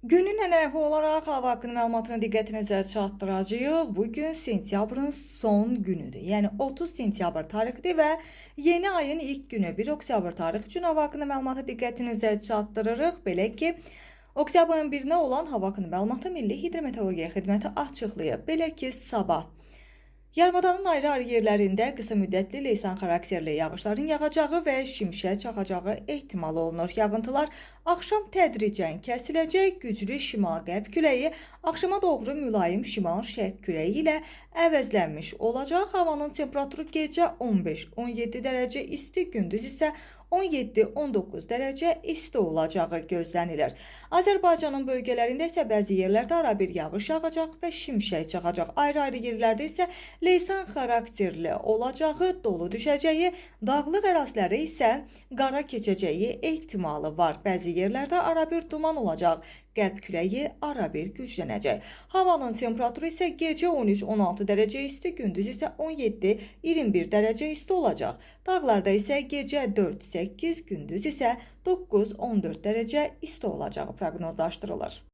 Günün ənənəvi olaraq hava haqqında məlumatını diqqətinizə çatdıracağıq. Bu gün sentyabrın son günüdür. Yəni 30 sentyabr tarixidir və yeni ayın ilk günü 1 oktyabr tarixi üçün hava haqqında məlumatı diqqətinizə çatdırırıq. Belə ki, oktyabrın 1-nə olan hava haqqında məlumatı Milli Hidrometeorologiya Xidməti açıqlayıb. Belə ki, sabah yarımadanın ayrı-ayrı yerlərində qısa müddətli leysan xarakterli yağışların yağacağı və şimşək çaxacağı ehtimal olunur. Yağıntılar axşam tədricən kəsiləcək. Güclü şimal-qərb küləyi axşama doğru mülayim şimal-şərq küləyi ilə əvəzlənmiş olacaq. Havanın temperaturu gecə 15-17 dərəcə isti, gündüz isə 17-19 dərəcə isti olacağı gözlənilir. Azərbaycanın bölgələrində isə bəzi yerlərdə arabir yağış yağacaq və şimşək çaxacaq. Ayrı-ayrı yerlərdə isə leysan xarakterli olacağı, dolu düşəcəyi, dağlıq ərazilərə isə qara keçəcəyi ehtimalı var. Bəzi yerlərdə arabir duman olacaq. Qərb küləyi arabir güclənəcək. Havanın temperaturu isə gecə 13-16 dərəcə isti, gündüz isə 17-21 dərəcə isti olacaq. Dağlarda isə gecə 4-8, gündüz isə 9-14 dərəcə isti olacağı proqnozlaşdırılır.